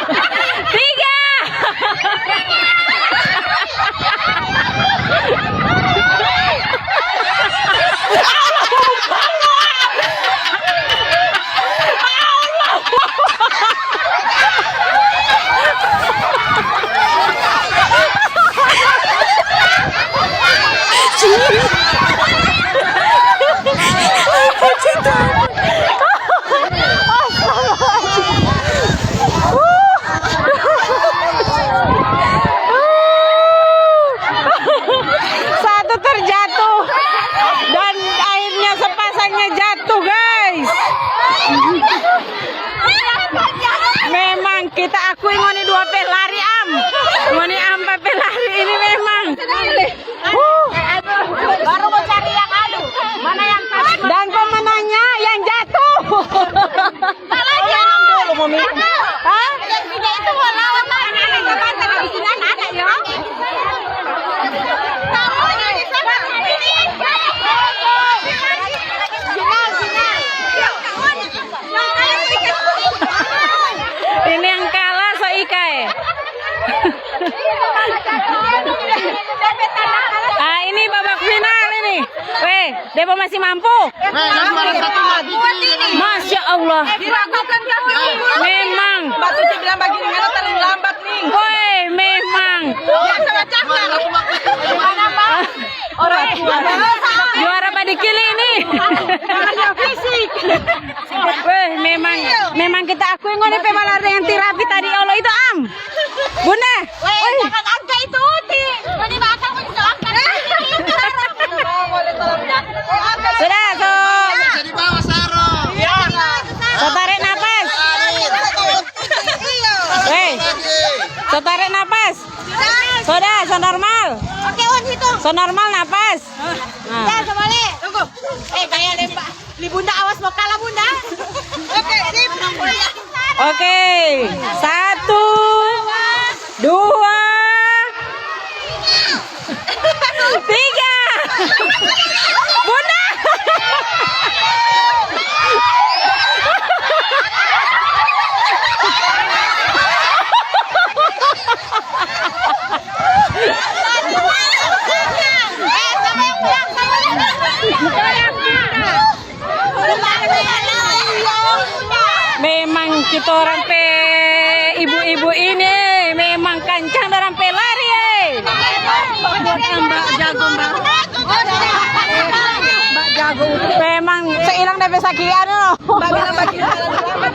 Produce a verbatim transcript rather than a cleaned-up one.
Tiga. Satu terjatuh dan akhirnya sepasangnya jatuh, guys. Memang kita akui ngoni dua pelari, am. Ngoni ampa pelari ini memang. Huh. Baru mau cari yang anu. Mana yang pas? Dan pemenangnya yang jatuh. Salah, Om, minum dulu, mau minum. Hah? Yang tiga itu mau lawan, lawan anak jabatan, habis ini anak-anak, ya. Taruh di sana. Final, final. Ini yang kalah so ika, eh. Ah, ini babak final ini. Weh, depa masih mampu. Weh, yang juara satu mah Fikri, ya kan? Masya Allah. Diragukan kami. Memang. Batu bilang begini, karena terlalu lambat nih. Woi, memang. Ya, sama cakar. Juara apa? Orang juara. Juara Badikili ini. Juaranya fisik. Weh, memang, memang kita akui ngoni pe balar dengan Tirapi tadi, Allah itu, am. Bunda. Weh, jangan angka itu, Uti. Ngoni bakal ngoni so angka. Sudah, so. Jadi bawa sarung. So tarik napas. Weh, so tarik napas. Sudah, so normal. Oke, Wan, hitung. So normal napas. Nah. Ya, kembali. Tunggu. Eh, kayak lempar. Li Bunda, awas mau kalah, Bunda. Oke, sip. Oke, satu, dua, tiga. Bunda. Memang kitorang pe ibu-ibu ini memang kancang dorang pe lari, eh. Mbak jago, Mbak. Mbak jago. Memang seilang depe sakian, loh. Mbak bilang bagi jalan lambat.